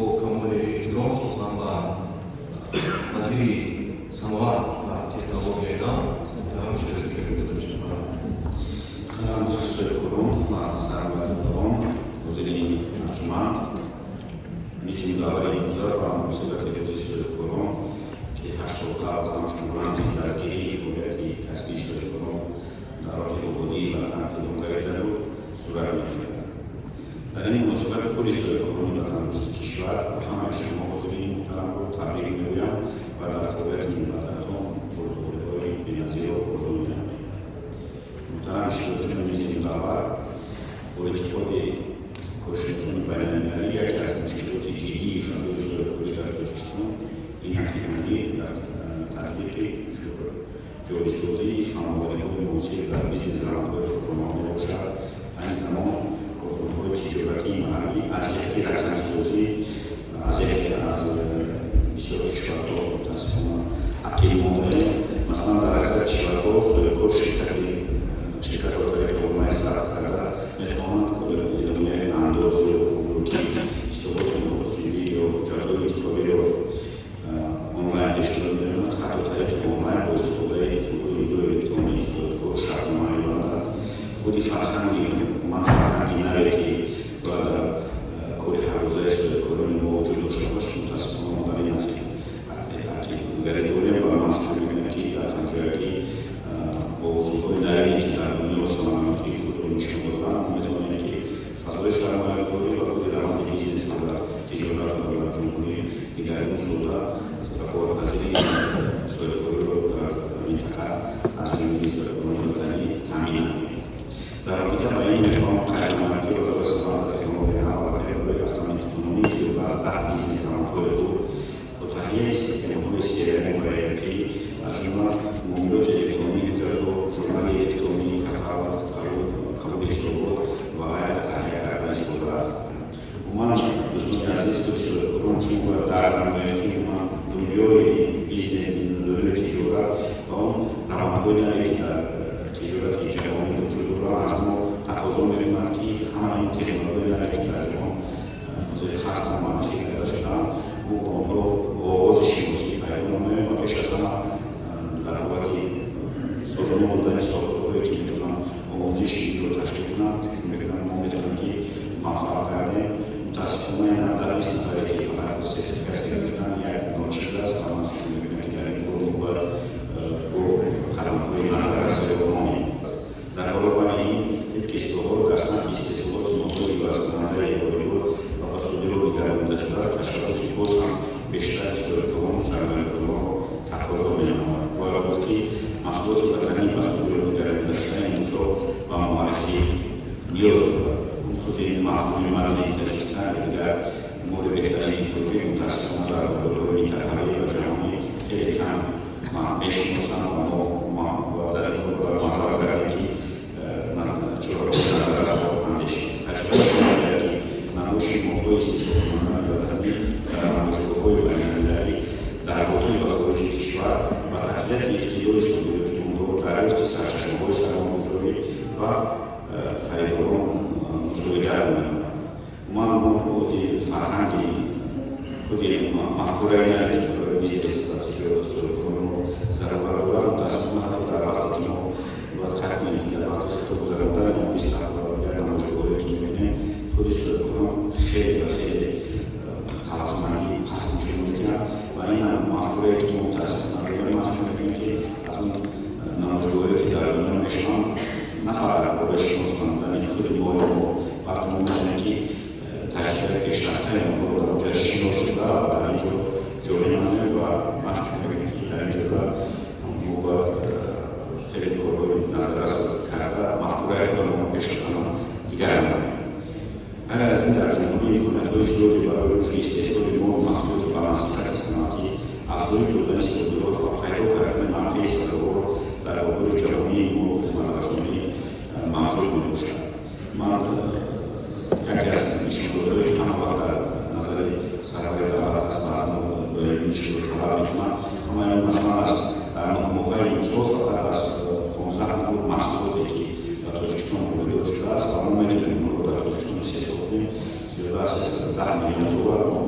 Бо камоли эҳтиром сухан ба вазири саноат ва технологияи нав муҳтарам Шералӣ Кабир дода мешавад. Муҳтарам соҳибкорон ва сармоягузорон, ҳозирини арҷуманд, мизи мудаввари имрӯза ба муносибати Рӯзи соҳибкорон, ки 8 сол қабл ҳамчун рамзи дастгирии фаъолияти касбии соҳибкорон дар роҳи ободии ватан эълон гардида буд, сурат мегирад. Дар ин муносибат кулли соҳибкорони ватандӯсти кишвар ва ҳамаи шумо ҳозирини муҳтарамро табрик мегӯям ва дар фаъолияти минбаъдатон бурдбориҳои беназирро орзу менамоям. Муҳтарам иштирокчиёни мизи мудаввар, бо эътиқоди коршиносони байналмилалӣ, яке аз мушкилоти ҷиддии фазои соҳибкорӣ дар Тоҷикистон ин ақибмонӣ дар татбиқи ҷорисозии фановариҳои муосир дар бизнес равандҳои корхонаҳо мебошад. Айни замон корхонаҳои тиҷоратии маҳаллӣ аз ҷиҳати рақамисозӣ аз яке аз бисёр кишварҳо мутаассифона ақиб мондаем. Масалан, дар аксари кишварҳо соҳибкор ширкатро тариқи онлайн сабт карда метавонанд, эъломияи андоз ё гумрукӣ, ҳисоботи муҳосибӣ ё ҳуҷҷатҳои интиқолиро онлайн пешниҳод менамояд. Ҳатто тариқи онлайн бо истифодаи усулҳои имзои электронӣ соҳибкор шартнома мебандад. Худи фарҳанги, умуман фарҳанги наве, ки бояд дар кори ҳаррӯзаи соҳибкорони мо вуҷуд дошта бошад, мутаассифона мо дар ин ақибгарӣ дорем. Ва ман фикр мекунам, ки дар ҳамҷоягӣ бо усулҳои навине, ки дар дунё самаранокии худро нишон доданд, мо метавонем, ки фазои сармоягузорӣ ва худи раванди бизнесро дар тиҷорат ва дар ҷумҳурӣ дигаргун соза, рақобатпазирии соҳибкориро дар минтақа аз ҷониби соҳибкорони ватанӣ таъмин намоем. Дар робита ба ин мехоҳам қайд намоям, ки Вазорати саноат ва технологияи нав аллакай барои автоматикунонии зиёда аз 10 бизнес равандҳои худ бо таҳияи системаҳои CRM ва ERP, аз ҷумла муомилоти электронии ҳуҷҷатҳо, журнали электронии каталог, қабули ҳисобот ва ғайра таҳия карда истодааст. Умуман, дӯстони азиз, худи соҳибкорон, шумо бояд дарк намоед, ки умуман дунёи бизнес, дунёи тиҷорат ва он равандҳои наве, ки дар тиҷорати ҷаҳонӣ вуҷуд доранд, аз мо тақозо мекунанд, ки ҳамаи ин технологияи наве, ки дар ҷаҳон ҳозир ҳастанд, муаррифӣ карда шудаанд, мо бо онҳо оғози шиносӣ пайдо намоем ва пеш аз ҳама дар ҳолати созмон додани сохторҳое, ки метавонанд омӯзиши инро ташкил кунанд, фикр мекунам, мо метавонем, ки муваффақ гардем. Мутаассифона, ин дар 20 нафаре, ки фақат сертификатсия гирифтанд, як ночиз аст ва ман фикр мекунам, ки дар ин кор мо бояд бо қадамҳои назаррасро монем. Дар баробари ин, тибқи ислоҳот дар самти истеҳсолоти молҳои ивазкунандаи воридот ва ба содирот нигаронида шуда, ташаббуси боз ҳам бештари соҳибкорону сармоягузоронро тақозо менамояд. Бояд гуфт, ки маҳсулоти ватанӣ ба содирот нигаронида шуда имрӯзҳо ба муаррифӣ ниёз дорад. Худи мафҳуми марзи Таҷикистон ё дигар моли беҳтарини тоҷик мутаассифона дар бозорҳои минтақавӣ ва ҷаҳонӣ хеле кам мешиносанд ва мо бояд дар ин кор бояд муваффақ гардем, ки чораҳои назаррасро андешем. Таҷриба нишон медиҳад, ки намоиши молҳои истеҳсолкунандагони ватанӣ дар намоишгоҳҳои байналмилалӣ дар дохил ва хориҷи кишвар ба тақвияти иқтидори содироти онҳо, дарёфти сарчашмаҳои сармоягузорӣ ва харидорон мусоидат менамояд. Умуман, мо худи фарҳанги, худи мафкураи наве, ки барои бизнес ва тиҷорат соҳибкорони мо зарурат дорад, мутаассифона, ҳатто дар вақте ки мо бояд қайд кунем, ки дар вақти хитоб гузарондани он выставка ва дигар намоишгоҳҳое, ки мебинем, худи соҳибкорон хеле ва хеле ҳавасмандӣ паст нишон медиҳанд ва ин ҳам мафкурае, ки мо мутаассифона дорем. Ман фикр мекунем, ки аз он намоишгоҳҳое, ки дар дунё мешаванд, на фақат барои шинос намудани худи моли мо, балки мо метавонем, ки таҷрибаи пешрафтаи онҳоро дар онҷа шинос шуда ва дар ин ҷо ҷорӣ намоем. Ва ман фикр мекунам, ки дар ин ҷода мо бояд хеле корҳои назаррасро карда, мафкураи худамонро пеш аз ҳама дигар намоем. Ғайр аз ин, дар ҷумҳурӣ имкониятҳои зиёде барои рушди истеҳсоли мол маҳсулоти баландсифати саноатӣ, афзоиш додани содирот ва пайдо кардани мавқеи сазовор дар бозори ҷаҳонии молу хизматрасонӣ мавҷуд мебошад. Ман яке аз нишондодҳое, ки ҳама вақт дар назари сарвари давлат аст ва аз мо доим ин чизро талаб мекунанд, ҳамаи ин, масалан, аз дар 9 моҳаи имсол фақат аз 15 намуд маҳсулоте, ки дар Тоҷикистон воридот шудааст ва мо метавонем онҳоро дар Тоҷикистон истеҳсол кунем, зиёда аз 310 миллион доллар мо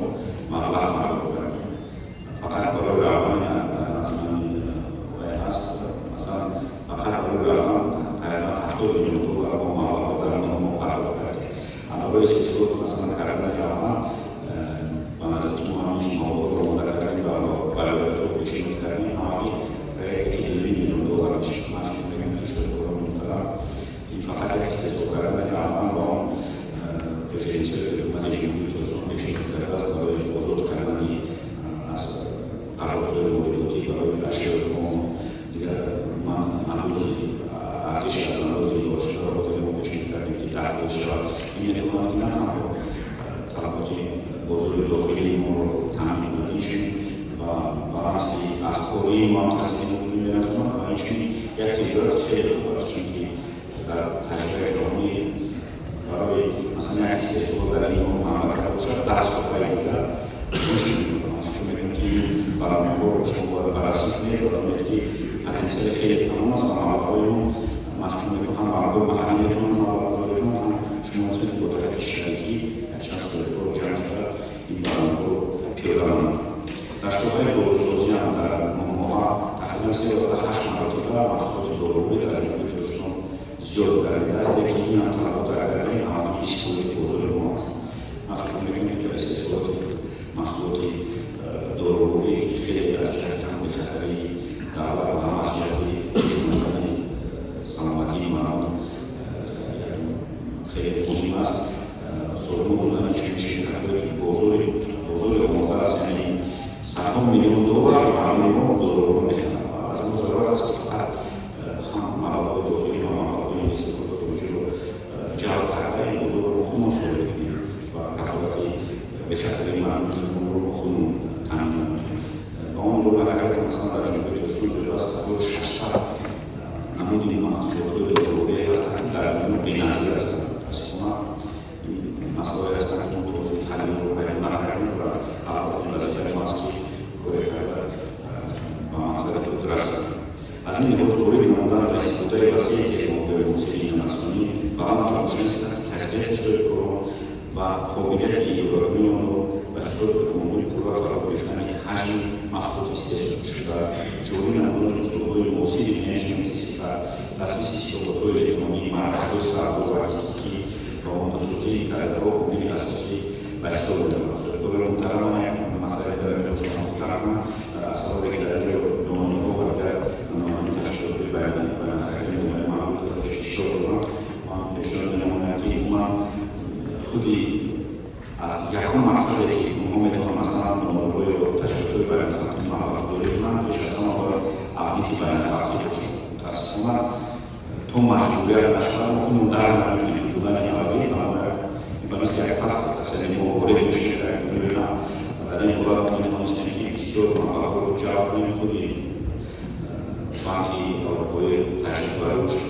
Бозори дохилии моро таъмин кунад, инчунин ба баланси асъории мо ҳам таъсири мусбӣ мерасонад ва инчунин як тиҷорати хеле хуб аст, чунки дар таҷрибаи ҷаҳонӣ барои масалан як истеҳсолот дар ин мамлакат бошад, 10 соҳаи дигар рушд мекунад. Ман фикр мекунам, ки ин барномаҳоро шумо бояд баррасӣ кунед ва донед, ки потенсиали хеле калон аст ва маблағҳои он, ман фикр мекунам, ҳам банкҳои маҳаллӣ метавонанд маблағгузорӣ кунанд, ҳам шумо метавонед бо тариқи шарикӣ якчанд соҳибкор ҷамъ шуда ин барномаҳоро пиёда намояд. Дар соҳаи дорусозӣ ҳам дар 9 моҳа тақрибан 3,8 маротиба маҳсулоти дорувӣ дар Ҷумҳурии Тоҷикистон зиёд гардидааст, лекин ин ҳам талабот агар ҳамагӣ 20% бозори мо аст. Ман фикр мекунам, ки дар истеҳсолоти маҳсулоти дорувӣ, ки хеле аз ҷиҳати ҳам бехатарии давлат ва ҳам аз ҷиҳати ҳифз саломатии мардум хеле муҳим аст, созмон додани чунин ширкатҳое, ки бозори омода аст, яъне садҳо миллион доллар мардуми мо доруҳоро мехаранд ва аз мо зарурат аст, ки фақат ҳам маблағҳои дохилӣ ва маблағҳои инвеститорҳои хориҷиро ҷалб карда, ин бозорро мо худмон соҳиб кунем ва кафолати бехатарии мардумро мо худмон таъмин намоем. Ба он нигоҳ агар ки масалан дар Ҷумҳурии Тоҷикистон зиёда аз 1600 намуди маҳсулотҳои дорувӣ ҳастанд, ки дар дунё беназир ҳастанд. Мутаассифона, ин масъалаҳое ҳастанд, ки мо то ҳозир ҳалли пайдо накардем ва албатта ин вазифаи мо аст, ки коре карда ба мақсади худ расад. Аз ин лиҳоз ворид намудан ба истифодаи васеи технологияҳои муосири инноватсионӣ баланд бардоштани сатҳи касбияти соҳибкорон ва қобилияти идоракунии онҳо ба ҳисоби умумии пурра фаро гирифтани ҳаҷми маҳсулоти истеҳсолшуда, ҷорӣ намудани усулҳои муосири менеҷменти сифат, таъсиси ҳисоботҳои электронӣ, марказҳои савдо, логистикӣ ва омодасозии кадрҳо омили асосӣ ба ҳисоб меравад. Соҳибкорони муҳтарам, ман як масъалаи дорам, мехостам муфтар кунам. Аз сабабе ки дар ин ҷо дониҳо ва дигар намояндаи ташкилотҳои байналмилалии мавҷуд иштирок доранд, ман пешниҳод менамоям, ки ман худи аз якум мақсаде, ки онҳо метавонанд, масалан, донорҳо ё ташкилотҳои байналхалқӣ маблағгузорӣ кунанд, пеш аз ҳама бояд аудити байналхалқӣ бошад. Мутаассифона, то маҷбурият нашавад, мо худмон дар намекунем, ки будани аудит ба мо як ба мисли як паспорт аст, яъне мо ворид мешавем дар як дунёи нав ва дар ин ҳолат мо метавонистем, ки бисёр маблағҳоро ҷалб кунем. Худи Банки Аврупои таҷдид ва рушд,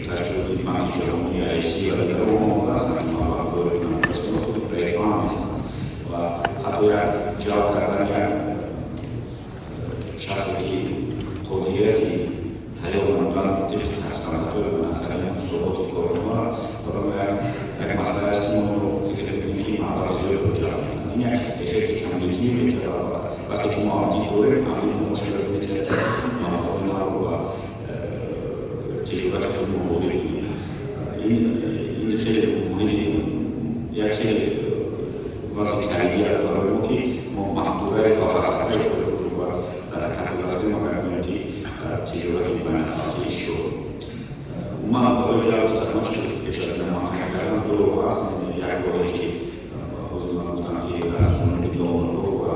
ташкилоти Банки Ҷаҳонии IFC ва дигарҳо омода ҳастанд, ки маблағгузорӣ кунанд. Мутаассифона, худи проектҳо ҳам нестанд ва ҳатто як ҷалб кардани як шахсе, ки қодирияти тайёр намудан тибқи стандартҳои байналмилалии ҳисоботи корхонаро барои мо як масъала аст, ки мо инро фикр мекунем, ки маблағи зиёдро ҷалб мекунад. Ин як эффекти кумулятивӣ метиҳад. Албатта, вақте ки мо аудит дорем, аудит мо мушкилот метиҳад, ки маблағҳои навро ба тиҷорати худ мо ворид кунем. Ин хеле муҳими як хеле вазъи калидӣ аст барои мо, ки мо мафкураи ва фалсафаи худро бояд дар ҳаракат гузоштем, агар бинем, ки дар тиҷорати байналхалқӣ иштирок. Умуман, барои ҷалби сармоя, ки пеш аз ин ман қайд кардам, ду роҳ аст. Як роҳе, ки ҳозир ман гуфтам, ки аз ҷониби донорҳо ва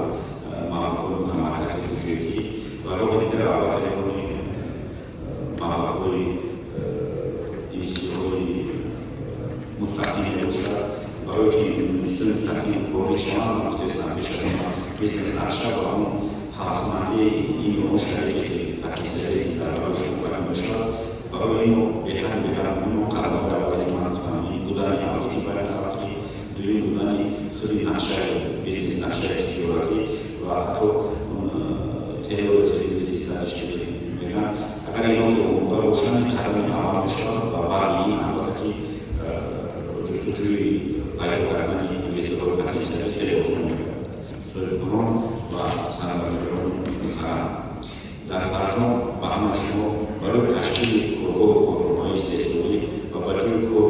маблағҳои мутамаркази буҷетӣ, ва роҳи дигар, албатта, роҳи маблағҳои инвеститсияҳои мустақим мебошад. Барое ки инвеститсияи мустақим ворид шаванд, ман гуфтаистам, пеш аз ин бизнес нақша ва он ҳавасмандии ин ё он шарике, ки потенсиале, ки дар барои шумо пайдо мешавад, барои ин беҳад беҳад муҳим он қадамҳои аввале, ки ман гуфтам, ин будани аудити байналхалқӣ, дуюм будани худи нақшаи бизнес, нақшаи тиҷоратӣ ва ҳатто теория feasibility study, ки мегӯянд. Агар ино ки омода бошанд, ин қадами аввал мешавад ва баъди ин, албатта, ки ҷустуҷӯи пайдо кардани инвесторҳои потенсиалӣ хеле осон мегардад. Соҳибкорон ва саноатгарони муҳтарам, дар фарҷом ба ҳамаи шумо барои ташкили коргоҳу корхонаҳои истеҳсолӣ ва ба ҷои кор